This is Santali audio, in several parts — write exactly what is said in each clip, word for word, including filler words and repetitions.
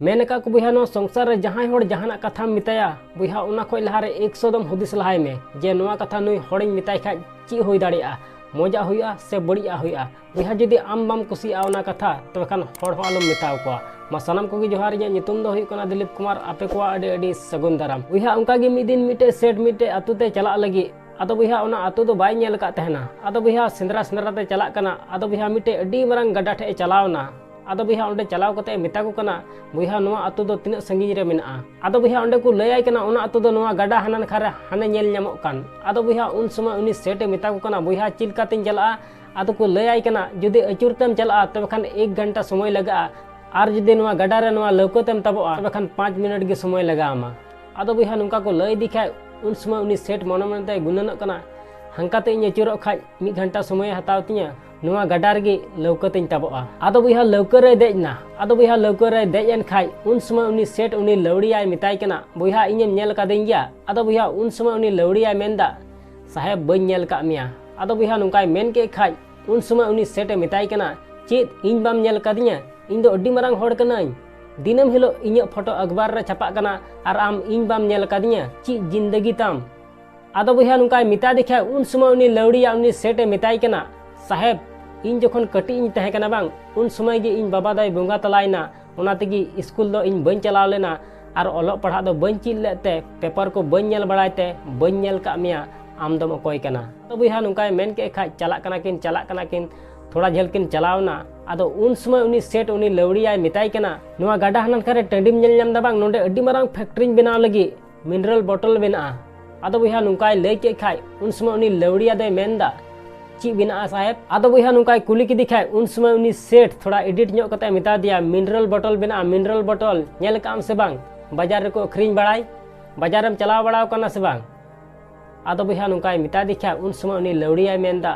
ᱢᱮᱱ ᱟᱠᱟᱫ ᱠᱚ ᱵᱚᱭᱦᱟ, ᱱᱚᱣᱟ ᱥᱚᱝᱥᱟᱨ ᱨᱮ ᱡᱟᱦᱟᱸᱭ ᱦᱚᱲ ᱡᱟᱦᱟᱱᱟᱜ ᱠᱟᱛᱷᱟᱢ ᱢᱮᱛᱟᱭᱟ ᱵᱚᱭᱦᱟ, ᱚᱱᱟ ᱠᱷᱚᱱ ᱞᱟᱦᱟᱨᱮ ᱮᱠᱥᱚ ᱫᱚᱢ ᱦᱩᱫᱤᱥ ᱞᱟᱦᱟᱭ ᱢᱮ ᱡᱮ ᱱᱚᱣᱟ ᱠᱟᱛᱷᱟ ᱱᱩᱭ ᱦᱚᱲᱤᱧ ᱢᱮᱛᱟᱭ ᱠᱷᱟᱡ ᱪᱮᱫ ᱦᱩᱭ ᱫᱟᱲᱮᱭᱟᱜᱼᱟ, ᱢᱚᱡᱟᱜ ᱦᱩᱭᱩᱜᱼᱟ ᱥᱮ ᱵᱟᱹᱲᱤᱡᱟᱜ ᱦᱩᱭᱩᱜᱼᱟ᱾ ᱵᱚᱭᱦᱟ, ᱡᱩᱫᱤ ᱟᱢ ᱵᱟᱢ ᱠᱩᱥᱤᱭᱟᱜᱼᱟ ᱚᱱᱟ ᱠᱟᱛᱷᱟ, ᱛᱚᱵᱮ ᱠᱷᱟᱱ ᱦᱚᱲ ᱦᱚᱸ ᱟᱞᱚᱢ ᱢᱮᱛᱟᱣ ᱠᱚᱣᱟ᱾ ᱢᱟ ᱥᱟᱱᱟᱢ ᱠᱚᱜᱮ ᱡᱚᱦᱟᱨ, ᱤᱧᱟᱹᱜ ᱧᱩᱛᱩᱢ ᱫᱚ ᱦᱩᱭᱩᱜ ᱠᱟᱱᱟ ᱫᱤᱞᱤᱯ ᱠᱩᱢᱟᱨ᱾ ᱟᱯᱮ ᱠᱚᱣᱟᱜ ᱟᱹᱰᱤ ᱟᱹᱰᱤ ᱥᱟᱹᱜᱩᱱ ᱫᱟᱨᱟᱢ᱾ ᱵᱚᱭᱦᱟ, ᱚᱱᱠᱟ ᱜᱮ ᱢᱤᱫ ᱫᱤᱱ ᱢᱤᱫᱴᱮᱡ ᱥᱮᱴ ᱢᱤᱫᱴᱮᱡ ᱟᱛᱳ ᱛᱮ ᱪᱟᱞᱟᱜ ᱞᱟᱹᱜᱤᱫ᱾ ᱟᱫᱚ ᱵᱚᱭᱦᱟ, ᱚᱱᱟ ᱟᱛᱳ ᱫᱚ ᱵᱟᱭ ᱧᱮᱞ ᱟᱠᱟᱫ ᱛᱟᱦᱮᱱᱟ᱾ ᱟᱫᱚ ᱵᱚᱭᱦᱟ, ᱥᱮᱸᱫᱽᱨᱟ ᱥᱮᱸᱫᱽᱨᱟ ᱛᱮ ᱪᱟᱞᱟᱜ ᱠᱟᱱᱟ᱾ ᱟᱫᱚ ᱵᱚᱭᱦᱟ, ᱢᱤᱫᱴᱮᱡ ᱟᱹᱰᱤ ᱢᱟᱨᱟᱝ ᱜᱟᱰᱟ ᱴᱷᱮᱡ ᱮ ᱪᱟᱞᱟᱣ ᱮᱱᱟ᱾ ᱟᱫᱚ ᱵᱚᱭᱦᱟ, ᱚᱸᱰᱮ ᱪᱟᱞᱟᱣ ᱠᱟᱛᱮ ᱮ ᱢᱮᱛᱟ ᱠᱚ ᱠᱟᱱᱟ, "ᱵᱚᱭᱦᱟ, ᱱᱚᱣᱟ ᱟᱛᱳ ᱫᱚ ᱛᱤᱱᱟᱹᱜ ᱥᱟᱺᱜᱤᱧ ᱨᱮ ᱢᱮᱱᱟᱜᱼᱟ?" ᱟᱫᱚ ᱵᱚᱭᱦᱟ, ᱚᱸᱰᱮ ᱠᱚ ᱞᱟᱹᱭ ᱟᱭ ᱠᱟᱱᱟ, "ᱚᱱᱟ ᱟᱛᱳ ᱫᱚ ᱱᱚᱣᱟ ᱜᱟᱰᱟ ᱦᱟᱱᱟ ᱱᱟᱠᱷᱟ ᱨᱮ ᱦᱟᱱᱮ ᱧᱮᱞ ᱧᱟᱢᱚᱜ ᱠᱟᱱ᱾" ᱟᱫᱚ ᱵᱚᱭᱦᱟ, ᱩᱱ ᱥᱚᱢᱚᱭ ᱩᱱᱤ ᱥᱮᱴ ᱮ ᱢᱮᱛᱟ ᱠᱚ ᱠᱟᱱᱟ, "ᱵᱚᱭᱦᱟ, ᱪᱮᱫ ᱞᱮᱠᱟᱛᱤᱧ ᱪᱟᱞᱟᱜᱼᱟ?" ᱟᱫᱚ ᱠᱚ ᱞᱟᱹᱭ ᱟᱭ ᱠᱟᱱᱟ, "ᱡᱩᱫᱤ ᱟᱹᱪᱩᱨ ᱛᱮᱢ ᱪᱟᱞᱟᱜᱼᱟ, ᱛᱚᱵᱮ ᱠᱷᱟᱱ ᱮᱠ ᱜᱷᱚᱱᱴᱟ ᱥᱚᱢᱚᱭ ᱞᱟᱜᱟᱜᱼᱟ, ᱟᱨ ᱡᱩᱫᱤ ᱱᱚᱣᱟ ᱜᱟᱰᱟ ᱨᱮ ᱱᱚᱣᱟ ᱞᱟᱹᱣᱠᱟᱹ ᱛᱮᱢ ᱛᱟᱵᱚᱜᱼᱟ, ᱛᱚᱵᱮ ᱠᱷᱟᱱ ᱯᱟᱸᱪ ᱢᱤᱱᱤᱴ ᱜᱮ ᱥᱚᱢᱚᱭ ᱞᱟᱜᱟᱣ ᱟᱢᱟ᱾" ᱟᱫᱚ ᱵᱚᱭᱦᱟ, ᱱᱚᱝᱠᱟ ᱠᱚ ᱞᱟᱹᱭ ᱤᱫᱤ ᱠᱷᱟᱡ, ᱩᱱ ᱥᱚᱢᱚᱭ ᱩᱱᱤ ᱥᱮᱴ ᱢᱚᱱᱮ ᱢᱚᱱᱮ ᱛᱮᱭ ᱜᱩᱱᱟᱹᱱᱚᱜ ᱠᱟᱱᱟ, "ᱦᱟᱱᱠᱟ ᱛᱮ ᱤᱧ ᱟᱹᱪᱩᱨᱚᱜ ᱠᱷᱟᱡ ᱢᱤᱫ ᱜᱷᱚᱱᱴᱟ ᱥᱚᱢᱚᱭᱮ ᱦᱟᱛᱟᱣ ᱛᱤᱧᱟᱹ, ᱱᱚᱣᱟ ᱜᱟᱰᱟ ᱨᱮᱜᱮ ᱞᱟᱹᱣᱠᱟᱹ ᱛᱤᱧ ᱛᱟᱵᱚᱜᱼᱟ᱾" ᱟᱫᱚ ᱵᱚᱭᱦᱟ, ᱞᱟᱹᱣᱠᱟᱹ ᱨᱮᱭ ᱫᱮᱡ ᱮᱱᱟ᱾ ᱟᱫᱚ ᱵᱚᱭᱦᱟ, ᱞᱟᱹᱣᱠᱟᱹ ᱨᱮᱭ ᱫᱮᱡ ᱮᱱ ᱠᱷᱟᱡ, ᱩᱱ ᱥᱚᱢᱚᱭ ᱩᱱᱤ ᱥᱮᱴ ᱩᱱᱤ ᱞᱟᱹᱣᱲᱤᱭᱟᱭ ᱢᱮᱛᱟᱭ ᱠᱟᱱᱟ, "ᱵᱚᱭᱦᱟ, ᱤᱧᱮᱢ ᱧᱮᱞ ᱟᱠᱟᱫᱤᱧ ᱜᱮᱭᱟ?" ᱟᱫᱚ ᱵᱚᱭᱦᱟ, ᱩᱱ ᱥᱚᱢᱚᱭ ᱩᱱᱤ ᱞᱟᱹᱣᱲᱤᱭᱟᱭ ᱢᱮᱱᱫᱟ, "ᱥᱟᱦᱮᱵᱽ, ᱵᱟᱹᱧ ᱧᱮᱞ ᱟᱠᱟᱫ ᱢᱮᱭᱟ᱾" ᱟᱫᱚ ᱵᱚᱭᱦᱟ, ᱱᱚᱝᱠᱟᱭ ᱢᱮᱱ ᱠᱮᱫ ᱠᱷᱟᱡ, ᱩᱱ ᱥᱚᱢᱚᱭ ᱩᱱᱤ ᱥᱮᱴ ᱮ ᱢᱮᱛᱟᱭ ᱠᱟᱱᱟ, "ᱪᱮᱫ, ᱤᱧ ᱵᱟᱢ ᱧᱮᱞ ᱟᱠᱟᱫᱤᱧᱟ? ᱤᱧ ᱫᱚ ᱟᱹᱰᱤ ᱢᱟᱨᱟᱝ ᱦᱚᱲ ᱠᱟᱹᱱᱟᱹᱧ᱾ ᱫᱤᱱᱟᱹᱢ ᱦᱤᱞᱳᱜ ᱤᱧᱟᱹᱜ ᱯᱷᱳᱴᱳ ᱟᱠᱵᱟᱨ ᱨᱮ ᱪᱷᱟᱯᱟᱜ ᱠᱟᱱᱟ, ᱟᱨ ᱟᱢ ᱤᱧ ᱵᱟᱢ ᱧᱮᱞ ᱟᱠᱟᱫᱤᱧᱟ? ᱪᱮᱫ ᱡᱤᱱᱫᱟᱹᱜᱤ ᱛᱟᱢ?" ᱟᱫᱚ ᱵᱚᱭᱦᱟ, ᱱᱚᱝᱠᱟᱭ ᱢᱮᱛᱟ ᱫᱮ ᱠᱷᱟᱡ, ᱩᱱ ᱥᱚᱢᱚᱭ ᱩᱱᱤ ᱞᱟᱹᱣᱲᱤᱭᱟ ᱩᱱᱤ ᱥᱮᱴ ᱮ ᱢᱮᱛᱟᱭ ᱠᱟᱱᱟ, "ᱥᱟᱦᱮᱵᱽ, ᱤᱧ ᱡᱚᱠᱷᱚᱱ ᱠᱟᱹᱴᱤᱡ ᱤᱧ ᱛᱟᱦᱮᱸ ᱠᱟᱱᱟ ᱵᱟᱝ, ᱩᱱ ᱥᱚᱢᱚᱭ ᱜᱮ ᱤᱧ ᱵᱟᱵᱟ ᱫᱚᱭ ᱵᱚᱸᱜᱟ ᱛᱟᱞᱟᱭᱮᱱᱟ᱾ ᱚᱱᱟ ᱛᱮᱜᱮ ᱥᱠᱩᱞ ᱫᱚ ᱤᱧ ᱵᱟᱹᱧ ᱪᱟᱞᱟᱣ ᱞᱮᱱᱟ, ᱟᱨ ᱚᱞᱚᱜ ᱯᱟᱲᱦᱟᱜ ᱫᱚ ᱵᱟᱹᱧ ᱪᱮᱫ ᱞᱮᱫ ᱛᱮ ᱯᱮᱯᱟᱨ ᱠᱚ ᱵᱟᱹᱧ ᱧᱮᱞ ᱵᱟᱲᱟᱭ ᱛᱮ ᱵᱟᱹᱧ ᱧᱮᱞ ᱠᱟᱜ ᱢᱮᱭᱟ, ᱟᱢ ᱫᱚᱢ ᱚᱠᱚᱭ ᱠᱟᱱᱟ?" ᱟᱫᱚ ᱵᱚᱭᱦᱟ, ᱱᱚᱝᱠᱟᱭ ᱢᱮᱱ ᱠᱮᱫ ᱠᱷᱟᱡ, ᱪᱟᱞᱟᱜ ᱠᱟᱱᱟ ᱠᱤᱱ, ᱪᱟᱞᱟᱜ ᱠᱟᱱᱟ ᱠᱤᱱ, ᱛᱷᱚᱲᱟ ᱡᱷᱟᱹᱞ ᱠᱤᱱ ᱪᱟᱞᱟᱣ ᱮᱱᱟ᱾ ᱟᱫᱚ ᱩᱱ ᱥᱚᱢᱚᱭ ᱩᱱᱤ ᱥᱮᱴ ᱩᱱᱤ ᱞᱟᱹᱣᱲᱤᱭᱟᱭ ᱢᱮᱛᱟᱭ ᱠᱟᱱᱟ, "ᱱᱚᱣᱟ ᱜᱟᱰᱟ ᱦᱟᱱᱟ ᱱᱟᱠᱷᱟ ᱨᱮ ᱴᱟᱺᱰᱤᱢ ᱧᱮᱞ ᱧᱟᱢ ᱮᱫᱟ ᱵᱟᱝ? ᱱᱚᱰᱮ ᱟᱹᱰᱤ ᱢᱟᱨᱟᱝ ᱯᱷᱮᱠᱴᱨᱤᱧ ᱵᱮᱱᱟᱣ ᱞᱟᱹᱜᱤᱫ, ᱢᱤᱱᱟᱨᱟᱞ ᱵᱚᱴᱚᱞ ᱵᱮᱱᱟᱜᱼᱟ᱾" ᱟᱫᱚ ᱵᱚᱭᱦᱟ, ᱱᱚᱝᱠᱟᱭ ᱞᱟᱹᱭ ᱠᱮᱫ ᱠᱷᱟᱡ, ᱩᱱ ᱥᱚᱢᱚᱭ ᱩᱱᱤ ᱞᱟᱹᱣᱲᱤᱭᱟ ᱫᱚᱭ ᱢᱮᱱᱫᱟ, "ᱪᱮᱫ ᱵᱮᱱᱟᱜᱼᱟ ᱥᱟᱦᱮᱵᱽ?" ᱟᱫᱚ ᱵᱚᱭᱦᱟ, ᱱᱚᱝᱠᱟᱭ ᱠᱩᱞᱤ ᱠᱮᱫᱮ ᱠᱷᱟᱡ, ᱩᱱ ᱥᱚᱢᱚᱭ ᱩᱱᱤ ᱥᱮᱴ ᱛᱷᱚᱲᱟ ᱮᱰᱤᱴ ᱧᱚᱜ ᱠᱟᱛᱮ ᱢᱮᱛᱟ ᱫᱮᱭᱟ, "ᱢᱤᱱᱟᱨᱟᱞ ᱵᱚᱴᱚᱞ ᱵᱮᱱᱟᱜᱼᱟ, ᱢᱤᱱᱟᱨᱟᱞ ᱵᱚᱴᱚᱞ᱾ ᱧᱮᱞ ᱠᱟᱜ ᱟᱢ ᱥᱮ ᱵᱟᱝ ᱵᱟᱡᱟᱨ ᱨᱮᱠᱚ ᱟᱹᱠᱷᱨᱤᱧ ᱵᱟᱲᱟᱭ? ᱵᱟᱡᱟᱨᱮᱢ ᱪᱟᱞᱟᱣ ᱵᱟᱲᱟᱣ ᱠᱟᱱᱟ ᱥᱮ ᱵᱟᱝ?" ᱟᱫᱚ ᱵᱚᱭᱦᱟ, ᱱᱚᱝᱠᱟᱭ ᱢᱮᱛᱟ ᱫᱮ ᱠᱷᱟᱡ, ᱩᱱ ᱥᱚᱢᱚᱭ ᱩᱱᱤ ᱞᱟᱹᱣᱲᱤᱭᱟᱭ ᱢᱮᱱᱫᱟ,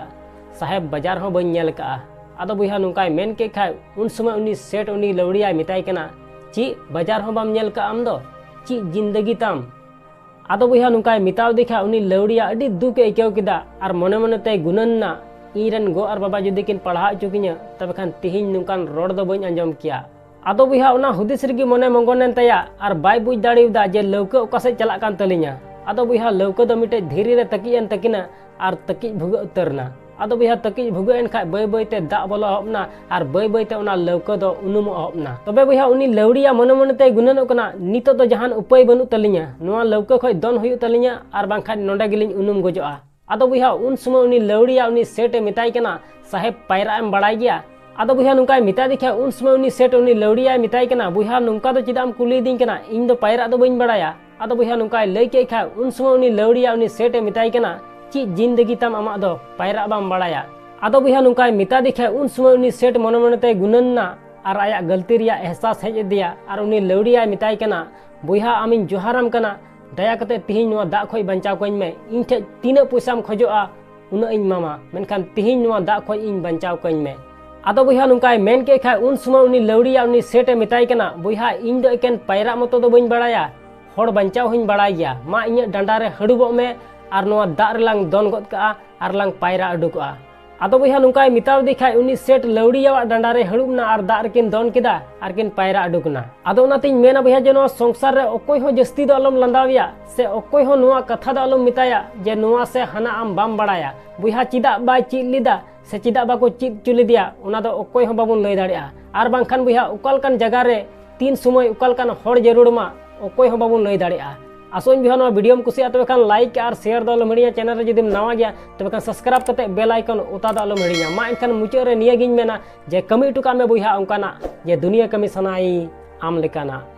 "ᱥᱟᱦᱮᱵᱽ, ᱵᱟᱡᱟᱨ ᱦᱚᱸ ᱵᱟᱹᱧ ᱧᱮᱞ ᱠᱟᱜᱼᱟ᱾" ᱟᱫᱚ ᱵᱚᱭᱦᱟ, ᱱᱚᱝᱠᱟᱭ ᱢᱮᱱ ᱠᱮᱫ ᱠᱷᱟᱡ, ᱩᱱ ᱥᱚᱢᱚᱭ ᱩᱱᱤ ᱥᱮᱴ ᱩᱱᱤ ᱞᱟᱹᱣᱲᱤᱭᱟᱭ ᱢᱮᱛᱟᱭ ᱠᱟᱱᱟ, "ᱪᱮᱫ, ᱵᱟᱡᱟᱨ ᱦᱚᱸ ᱵᱟᱢ ᱧᱮᱞ ᱠᱟᱜᱼᱟ ᱟᱢ ᱫᱚ? ᱪᱮᱫ ᱡᱤᱱᱫᱟᱹᱜᱤ ᱛᱟᱢ?" ᱟᱫᱚ ᱵᱚᱭᱦᱟ, ᱱᱚᱝᱠᱟᱭ ᱢᱮᱛᱟᱣ ᱫᱮ ᱠᱷᱟᱡ, ᱩᱱᱤ ᱞᱟᱹᱣᱲᱤᱭᱟ ᱟᱹᱰᱤ ᱫᱩᱠ ᱮ ᱟᱹᱭᱠᱟᱹᱣ ᱠᱮᱫᱟ ᱟᱨ ᱢᱚᱱᱮ ᱢᱚᱱᱮ ᱛᱮᱭ ᱜᱩᱱᱟᱹᱱ ᱮᱱᱟ, "ᱤᱧ ᱨᱮᱱ ᱜᱚ ᱟᱨ ᱵᱟᱵᱟ ᱡᱩᱫᱤ ᱠᱤᱱ ᱯᱟᱲᱦᱟᱣ ᱦᱚᱪᱚ ᱠᱤᱧᱟ, ᱛᱚᱵᱮ ᱠᱷᱟᱱ ᱛᱤᱦᱤᱧ ᱱᱚᱝᱠᱟᱱ ᱨᱚᱲ ᱫᱚ ᱵᱟᱹᱧ ᱟᱸᱡᱚᱢ ᱠᱮᱭᱟ᱾" ᱟᱫᱚ ᱵᱚᱭᱦᱟ, ᱚᱱᱟ ᱦᱩᱫᱤᱥ ᱨᱮᱜᱮ ᱢᱚᱱᱮ ᱢᱚᱜᱚᱱ ᱮᱱ ᱛᱟᱭᱟ ᱟᱨ ᱵᱟᱭ ᱵᱩᱡᱽ ᱫᱟᱲᱮᱭᱟᱫᱟ ᱡᱮ ᱞᱟᱹᱣᱠᱟᱹ ᱚᱠᱟ ᱥᱮᱫ ᱪᱟᱞᱟᱜ ᱠᱟᱱ ᱛᱟᱹᱞᱤᱧᱟ᱾ ᱟᱫᱚ ᱵᱚᱭᱦᱟ, ᱞᱟᱹᱣᱠᱟᱹ ᱫᱚ ᱢᱤᱫᱴᱮᱡ ᱫᱷᱤᱨᱤ ᱨᱮ ᱛᱟᱹᱠᱤᱡ ᱮᱱ ᱛᱟᱹᱠᱤᱱᱟ ᱟᱨ ᱛᱟᱹᱠᱤᱡ ᱵᱷᱩᱜᱟᱹᱜ ᱩᱛᱟᱹᱨ ᱮᱱᱟ᱾ ᱟᱫᱚ ᱵᱚᱭᱦᱟ, ᱛᱟᱹᱠᱤᱡ ᱵᱷᱩᱜᱟᱹᱜ ᱮᱱ ᱠᱷᱟᱡ ᱵᱟᱹᱭ ᱵᱟᱹᱭ ᱛᱮ ᱫᱟᱜ ᱵᱚᱞᱚ ᱮᱦᱚᱵ ᱮᱱᱟ ᱟᱨ ᱵᱟᱹᱭ ᱵᱟᱹᱭ ᱛᱮ ᱚᱱᱟ ᱞᱟᱹᱣᱠᱟᱹ ᱫᱚ ᱩᱱᱩᱢᱚᱜ ᱮᱦᱚᱵ ᱮᱱᱟ᱾ ᱛᱚᱵᱮ ᱵᱚᱭᱦᱟ, ᱩᱱᱤ ᱞᱟᱹᱣᱲᱤᱭᱟ ᱢᱚᱱᱮ ᱢᱚᱱᱮ ᱛᱮᱭ ᱜᱩᱱᱟᱹᱱᱚᱜ ᱠᱟᱱᱟ, "ᱱᱤᱛᱚᱜ ᱫᱚ ᱡᱟᱦᱟᱱ ᱩᱯᱟᱹᱭ ᱵᱟᱹᱱᱩᱜ ᱛᱟᱹᱞᱤᱧᱟ, ᱱᱚᱣᱟ ᱞᱟᱹᱣᱠᱟᱹ ᱠᱷᱚᱡ ᱫᱚᱱ ᱦᱩᱭᱩᱜ ᱛᱟᱹᱞᱤᱧᱟ, ᱟᱨ ᱵᱟᱝᱠᱷᱟᱱ ᱱᱚᱸᱰᱮ ᱜᱮᱞᱤᱧ ᱩᱱᱩᱢ ᱜᱚᱡᱚᱜᱼᱟ᱾" ᱟᱫᱚ ᱵᱚᱭᱦᱟ, ᱩᱱ ᱥᱚᱢᱚᱭ ᱩᱱᱤ ᱞᱟᱹᱣᱲᱤᱭᱟ ᱩᱱᱤ ᱥᱮᱴ ᱮ ᱢᱮᱛᱟᱭ ᱠᱟᱱᱟ, "ᱥᱟᱦᱮᱵᱽ, ᱯᱟᱭᱨᱟᱜ ᱮᱢ ᱵᱟᱲᱟᱭ ᱜᱮᱭᱟ?" ᱟᱫᱚ ᱵᱚᱭᱦᱟ, ᱱᱚᱝᱠᱟᱭ ᱢᱮᱛᱟ ᱫᱮ ᱠᱷᱟᱡ, ᱩᱱ ᱥᱚᱢᱚᱭ ᱩᱱᱤ ᱥᱮᱴ ᱩᱱᱤ ᱞᱟᱹᱣᱲᱤᱭᱟᱭ ᱢᱮᱛᱟᱭ ᱠᱟᱱᱟ, "ᱵᱚᱭᱦᱟ, ᱱᱚᱝᱠᱟ ᱫᱚ ᱪᱮᱫᱟᱜ ᱮᱢ ᱠᱩᱞᱤᱭᱤᱫᱤᱧ ᱠᱟᱱᱟ? ᱤᱧ ᱫᱚ ᱯᱟᱭᱨᱟᱜ ᱫᱚ ᱵᱟᱹᱧ ᱵᱟᱲᱟᱭᱟ᱾" ᱟᱫᱚ ᱵᱚᱭᱦᱟ, ᱱᱚᱝᱠᱟᱭ ᱞᱟᱹᱭ ᱠᱮᱫ ᱠᱷᱟᱡ, ᱩᱱ ᱥᱚᱢᱚᱭ ᱩᱱᱤ ᱞᱟᱹᱣᱲᱤᱭᱟ ᱩᱱᱤ ᱥᱮᱴ ᱮ ᱢᱮᱛᱟᱭ ᱠᱟᱱᱟ, "ᱪᱮᱫ ᱡᱤᱱᱫᱮᱜᱤ ᱛᱟᱢ ᱟᱢᱟᱜ ᱫᱚ, ᱯᱟᱭᱨᱟᱜ ᱵᱟᱢ ᱵᱟᱲᱟᱭᱟ?" ᱟᱫᱚ ᱵᱚᱭᱦᱟ, ᱱᱚᱝᱠᱟᱭ ᱢᱮᱛᱟ ᱫᱮ ᱠᱷᱟᱡ, ᱩᱱ ᱥᱚᱢᱚᱭ ᱩᱱᱤ ᱥᱮᱴ ᱢᱚᱱᱮ ᱢᱚᱱᱮ ᱛᱮᱭ ᱜᱩᱱᱟᱹᱱ ᱮᱱᱟ ᱟᱨ ᱟᱭᱟᱜ ᱜᱟᱹᱞᱛᱤ ᱨᱮᱭᱟᱜ ᱮᱦᱥᱟᱥ ᱦᱮᱡ ᱟᱫᱮᱭᱟ ᱟᱨ ᱩᱱᱤ ᱞᱟᱹᱣᱲᱤᱭᱟᱭ ᱢᱮᱛᱟᱭ ᱠᱟᱱᱟ, "ᱵᱚᱭᱦᱟ, ᱟᱢᱤᱧ ᱡᱚᱦᱟᱨᱟᱢ ᱠᱟᱱᱟ, ᱫᱟᱭᱟ ᱠᱟᱛᱮ ᱛᱤᱦᱤᱧ ᱱᱚᱣᱟ ᱫᱟᱜ ᱠᱷᱚᱡ ᱵᱟᱧᱪᱟᱣ ᱠᱟᱹᱧ ᱢᱮ, ᱤᱧ ᱴᱷᱮᱡ ᱛᱤᱱᱟᱹᱜ ᱯᱚᱭᱥᱟᱢ ᱠᱷᱚᱡᱚᱜᱼᱟ, ᱩᱱᱟᱹᱜ ᱤᱧ ᱮᱢᱟᱢᱟ, ᱢᱮᱱᱠᱷᱟᱱ ᱛᱤᱦᱤᱧ ᱱᱚᱣᱟ ᱫᱟᱜ ᱠᱷᱚᱡ ᱤᱧ ᱵᱟᱧᱪᱟᱣ ᱠᱟᱹᱧ ᱢᱮ᱾" ᱟᱫᱚ ᱵᱚᱭᱦᱟ, ᱱᱚᱝᱠᱟᱭ ᱢᱮᱱ ᱠᱮᱫ ᱠᱷᱟᱡ, ᱩᱱ ᱥᱚᱢᱚᱭ ᱩᱱᱤ ᱞᱟᱹᱣᱲᱤᱭᱟ ᱩᱱᱤ ᱥᱮᱴ ᱮ ᱢᱮᱛᱟᱭ ᱠᱟᱱᱟ, "ᱵᱚᱭᱦᱟ, ᱤᱧ ᱫᱚ ᱮᱠᱮᱱ ᱯᱟᱭᱨᱟᱜ ᱢᱚᱛᱚ ᱫᱚ ᱵᱟᱹᱧ ᱵᱟᱲᱟᱭᱟ, ᱦᱚᱲ ᱵᱟᱧᱪᱟᱣ ᱦᱚᱸᱧ ᱵᱟᱲᱟᱭ ᱜᱮᱭᱟ᱾ ᱢᱟ, ᱤᱧᱟᱹᱜ ᱰᱟᱸᱰᱟ ᱨᱮ ᱦᱟᱹᱲᱩᱵᱚᱜ ᱢᱮ ᱟᱨ ᱱᱚᱣᱟ ᱫᱟᱜ ᱨᱮᱞᱟᱝ ᱫᱚᱱ ᱜᱚᱫ ᱠᱟᱜᱼᱟ ᱟᱨ ᱞᱟᱝ ᱯᱟᱭᱨᱟ ᱩᱰᱩᱠᱚᱜᱼᱟ᱾" ᱟᱫᱚ ᱵᱚᱭᱦᱟ, ᱱᱚᱝᱠᱟᱭ ᱢᱮᱛᱟᱣ ᱫᱮ ᱠᱷᱟᱡ, ᱩᱱᱤ ᱥᱮᱴ ᱞᱟᱹᱣᱲᱤᱭᱟᱣᱟᱜ ᱰᱟᱸᱰᱟ ᱨᱮ ᱦᱟᱹᱲᱩᱵ ᱮᱱᱟ ᱟᱨ ᱫᱟᱜ ᱨᱮᱠᱤᱱ ᱫᱚᱱ ᱠᱮᱫᱟ ᱟᱨ ᱠᱤᱱ ᱯᱟᱭᱨᱟ ᱩᱰᱩᱠ ᱮᱱᱟ᱾ ᱟᱫᱚ ᱚᱱᱟᱛᱤᱧ ᱢᱮᱱᱟ ᱵᱚᱭᱦᱟ, ᱡᱮ ᱱᱚᱣᱟ ᱥᱚᱝᱥᱟᱨ ᱨᱮ ᱚᱠᱚᱭ ᱦᱚᱸ ᱡᱟᱹᱥᱛᱤ ᱫᱚ ᱟᱞᱚᱢ ᱞᱟᱸᱫᱟᱣᱮᱭᱟ ᱥᱮ ᱚᱠᱚᱭ ᱦᱚᱸ ᱱᱚᱣᱟ ᱠᱟᱛᱷᱟ ᱫᱚ ᱟᱞᱚᱢ ᱢᱮᱛᱟᱭᱟ ᱡᱮ ᱱᱚᱣᱟ ᱥᱮ ᱦᱟᱱᱟ ᱟᱢ ᱵᱟᱢ ᱵᱟᱲᱟᱭᱟ᱾ ᱵᱚᱭᱦᱟ, ᱪᱮᱫᱟᱜ ᱵᱟᱭ ᱪᱮᱫ ᱞᱮᱫᱟ ᱥᱮ ᱪᱮᱫᱟᱜ ᱵᱟᱠᱚ ᱪᱮᱫ ᱦᱚᱪᱚ ᱞᱮᱫᱮᱭᱟ, ᱚᱱᱟ ᱫᱚ ᱚᱠᱚᱭ ᱦᱚᱸ ᱵᱟᱵᱚᱱ ᱞᱟᱹᱭ ᱫᱟᱲᱮᱭᱟᱜᱼᱟ᱾ ᱟᱨ ᱵᱟᱝᱠᱷᱟᱱ ᱵᱚᱭᱦᱟ, ᱚᱠᱟ ᱞᱮᱠᱟᱱ ᱡᱟᱭᱜᱟ ᱨᱮ ᱛᱤᱱ ᱥᱚᱢᱚᱭ ᱚᱠᱟ ᱞᱮᱠᱟᱱ ᱦᱚᱲ ᱡᱟᱹᱨᱩᱲ ᱟᱢᱟ, ᱚᱠᱚᱭ ᱦᱚᱸ ᱵᱟᱵᱚᱱ ᱞᱟᱹᱭ ᱫᱟᱲᱮᱭᱟᱜᱼᱟ᱾ ᱟᱥᱚᱜ ᱟᱹᱧ ᱵᱚᱭᱦᱟ, ᱱᱚᱣᱟ ᱵᱷᱤᱰᱤᱭᱳᱢ ᱠᱩᱥᱤᱭᱟᱜᱼᱟ, ᱛᱚᱵᱮ ᱠᱷᱟᱱ ᱞᱟᱭᱤᱠ ᱟᱨ ᱥᱮᱭᱟᱨ ᱫᱚ ᱟᱞᱚᱢ ᱦᱤᱲᱤᱧᱟ᱾ ᱪᱮᱱᱮᱞ ᱨᱮ ᱡᱩᱫᱤᱢ ᱱᱟᱣᱟ ᱜᱮᱭᱟ, ᱛᱚᱵᱮ ᱠᱷᱟᱱ ᱥᱟᱵᱥᱠᱨᱟᱭᱤᱵ ᱠᱟᱛᱮ ᱵᱮᱞ ᱟᱭᱠᱚᱱ ᱚᱛᱟ ᱫᱚ ᱟᱞᱚᱢ ᱦᱤᱲᱤᱧᱟ᱾ ᱢᱟ ᱮᱱᱠᱷᱟᱱ ᱢᱩᱪᱟᱹᱫ ᱨᱮ ᱱᱤᱭᱟᱹ ᱜᱤᱧ ᱢᱮᱱᱟ ᱡᱮ ᱠᱟᱹᱢᱤ ᱦᱚᱴᱚ ᱠᱟᱜ ᱢᱮ ᱵᱚᱭᱦᱟ ᱚᱱᱠᱟᱱᱟᱜ ᱡᱮ ᱫᱩᱱᱤᱭᱟᱹ ᱠᱟᱹᱢᱤ ᱥᱟᱱᱟᱭ ᱟᱢ ᱞᱮᱠᱟᱱᱟᱜ᱾